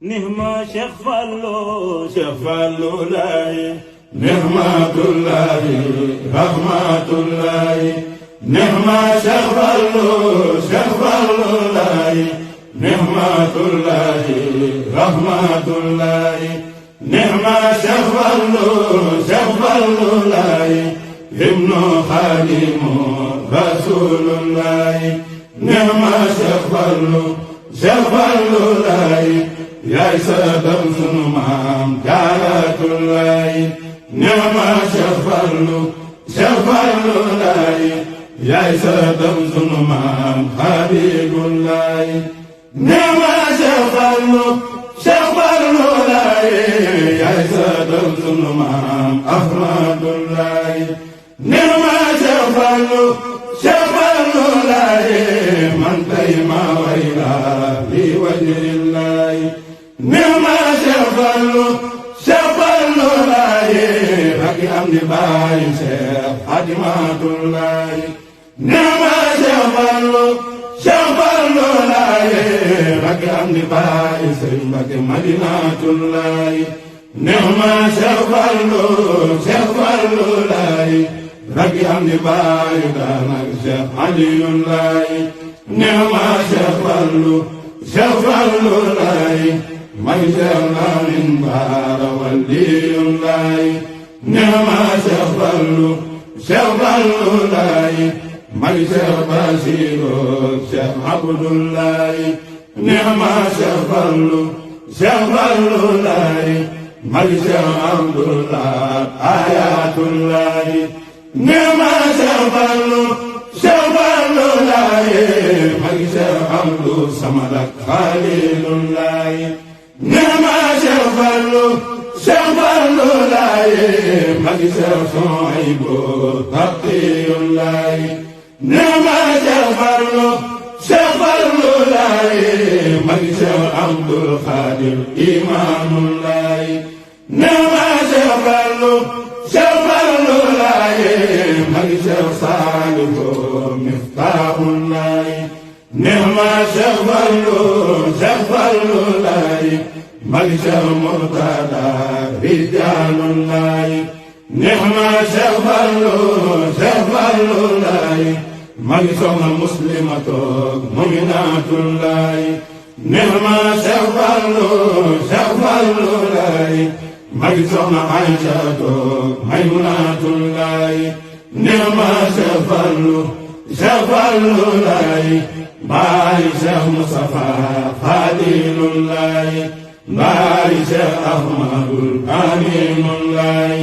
nihma Cheikh Fallou laay nihmatullahi rahmatullahi nihma Cheikh Fallou laay nihmatullahi rahmatullahi nihma Cheikh Fallou laay ibnu xaadimu rasulullahi nihma Cheikh Fallou laay yaay sadam sunu maam jaaratullaay nihma Cheikh Fallou laay yaay sadam sunu maam habibullaay nihma Cheikh Fallou laay yaay sadam sunu maam ahmadullaay nihma Cheikh Fallou laay man tay ma wayla bi wajhillaay nihma Cheikh Fallou laay raki am di baay Cheikh Xaadimatullaay nihma Cheikh Fallou laay raki am di baay Sëriñ Mbakke Madinatullaay nihma Cheikh Fallou laay raki am di baay daanak Cheikh Aliyullaay nihma Cheikh Fallou laay may Cheikh Lamin Baara waliyullaay nihma Cheikh Fallou laay may Cheikh Basiru Cheikh Abdullaay nihma Cheikh Fallou laay may Cheikh Abdullah ayatullaay nihma Cheikh Fallou laay may Cheikh Abdou Samad ak Xalilullaay nihma Cheikh Fallou laay may Cheikh Sohaybu Taqiyullaay nihma Cheikh Fallou laay may Cheikh Abdul Xaadir Imaanullaay nihma Cheikh Fallou laay may Cheikh Saalihu Miftaahullaay nihma Cheikh Fallou laay may Cheikh Murtada Rijaalullaay nihma Cheikh Fallou laay may Soxna Muslimatu Muminaatullaay nihma Cheikh Fallou laay may Soxna Aysatu Maymunatullaay nihma Cheikh Fallou laay baay Cheikh Mustafa Fadilullaay baay Cheikh Ahmadul Aminullaay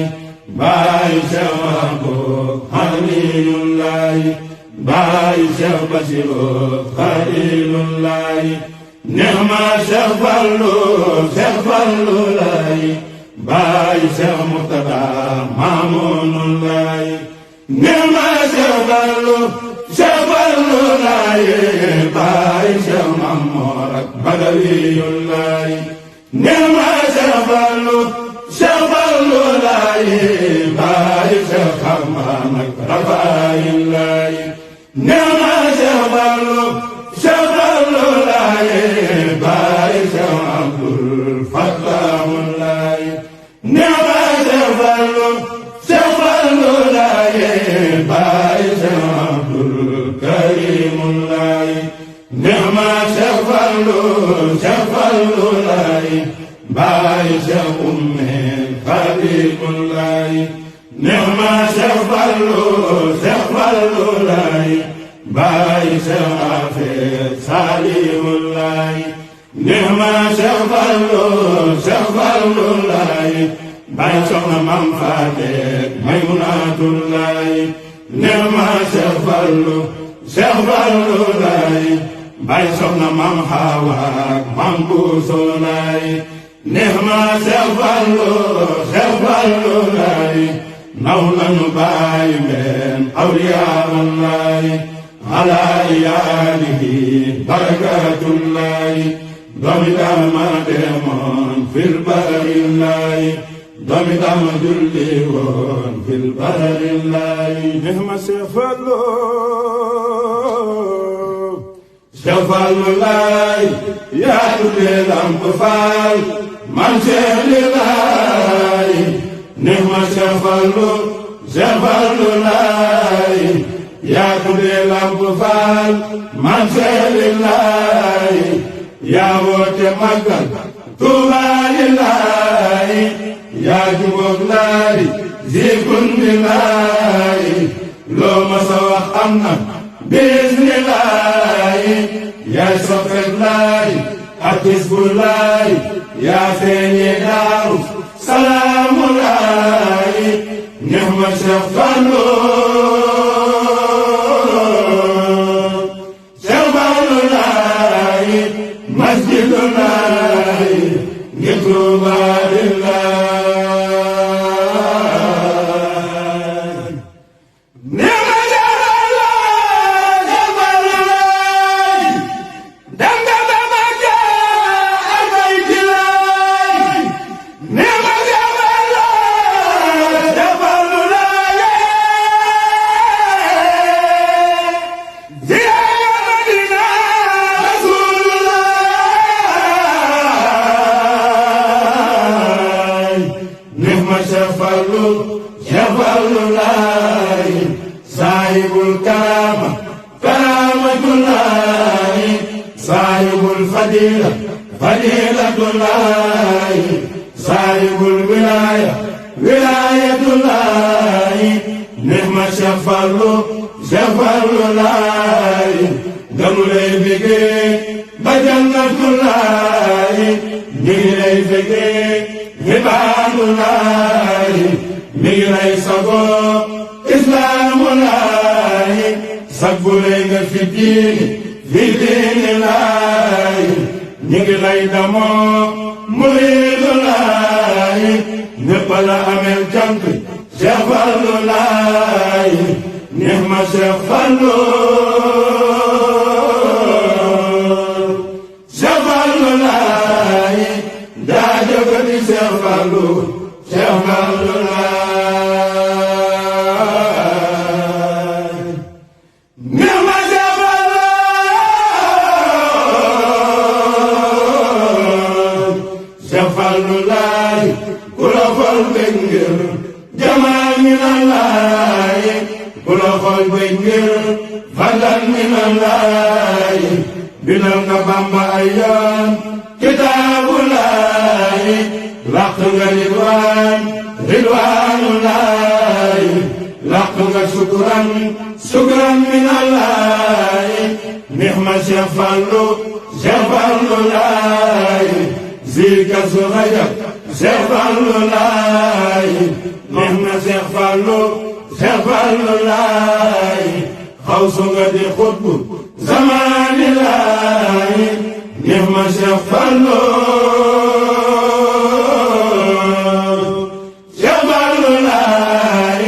baay Cheikh Mahbub Haniyullaay baay Cheikh Basiru Xalilullaay nihma Cheikh Fallou laay baay Cheikh Murtada Maamunullaay nihma Cheikh Fallou laay baay Cheikh Mamoor ak Badawiyullaay nihma Cheikh Fallou laay baay Cheikh Xamaan ak Rafaayullaay nihma Cheikh Fallou laay baay Cheikh Abdul Fattahullaay nihma Cheikh Fallou laay baay Cheikh Abdul Karimullaay nihma Cheikh Fallou laay baay Cheikh Umme Xadimullaay nihma Cheikh Fallou laay baay Cheikh Afe Salihullaay nihma Cheikh Fallou laay baay Soxna Mam Faate Maymunatullaay nihma Cheikh Fallou laay baay Soxna Mam Hawa Mam Buuso laay nihma Cheikh Fallou laay naw nanu baay mbeen awliyaullaay ala iyaalihi barakatullaay doomi dama demoon fil barillaay doomi dama julli woon fil barillaay nihma Cheikh Fallou Cheikh Fallou laay yaa tuddee Lamp Fall man Cheikh li laay neex ma Cheikh Fallou laay yaa tuddee Lamp Fall man Cheikh li laay yaa woote màggal Tuuba li laay yaa jubóog laay zikun li laay loo ma sa wax am na bismilaay yaa soppeek laay ak Hizbu laay yaa feeñee Daaru Salaamu laay neex ma Cheikh Fallou laay masjidu laay ngir Tuuba Cheikh Fallou laay saahibul karaama karaamatullaay saahibul fadila fadilatullaay saahibul wilaaya wilaayatullaay neex ma Cheikh Fallou laay damu lay bëggee ba jannatullaay ñu ngi lay bëggee xibaarulaay mi ngi lay sagoo islaamu laay sagbu lay nga fi diini laay ñu ngi lay damoo muriidu laay ñépp la amel jant Cheikh Fallou laay neex ma Cheikh Fallou laay daa jógati Cheikh Fallou laay neex ma Cheikh Fallou laay ku la xool bëgg ngir jamaa mi na laay ku la xool bëgg ngir fadlan mi na laay bindal nga Bamba ay yoon kitaabu laay laq nga ridwaanu laay laq nga sukran min allaay neex ma Cheikh Fallou laay zika su rajab Cheikh Fallou laay neex ma Cheikh Fallou laay xawsu nga di xutbu zamaani laay neex ma Cheikh Fallou laay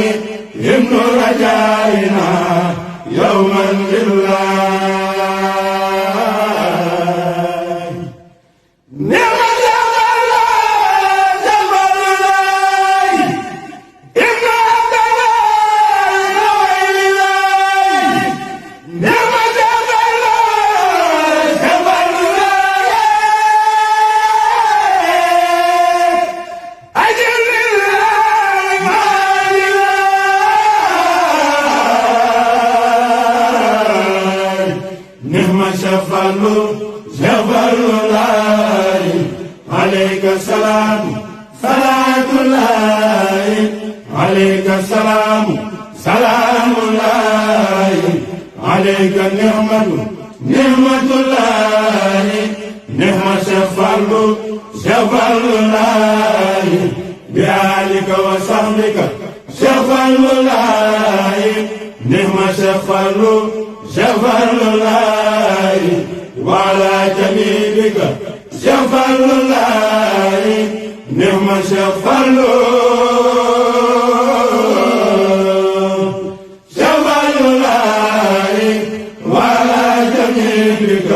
himnu rajaayina yawman lillaay neex ma Cheikh Fallou laay himnu Cheikh Fallou laay alayka salaam salaatullaay alayka salaam salaamullaay alayka nihmatullaay nihma Cheikh Fallou laay bi aalika wa sahbika Cheikh Fallou laay nihma Cheikh Fallou laay وعلى جميلك Cheikh Fallou laay neex ma Cheikh Fallou laay وعلى جميلك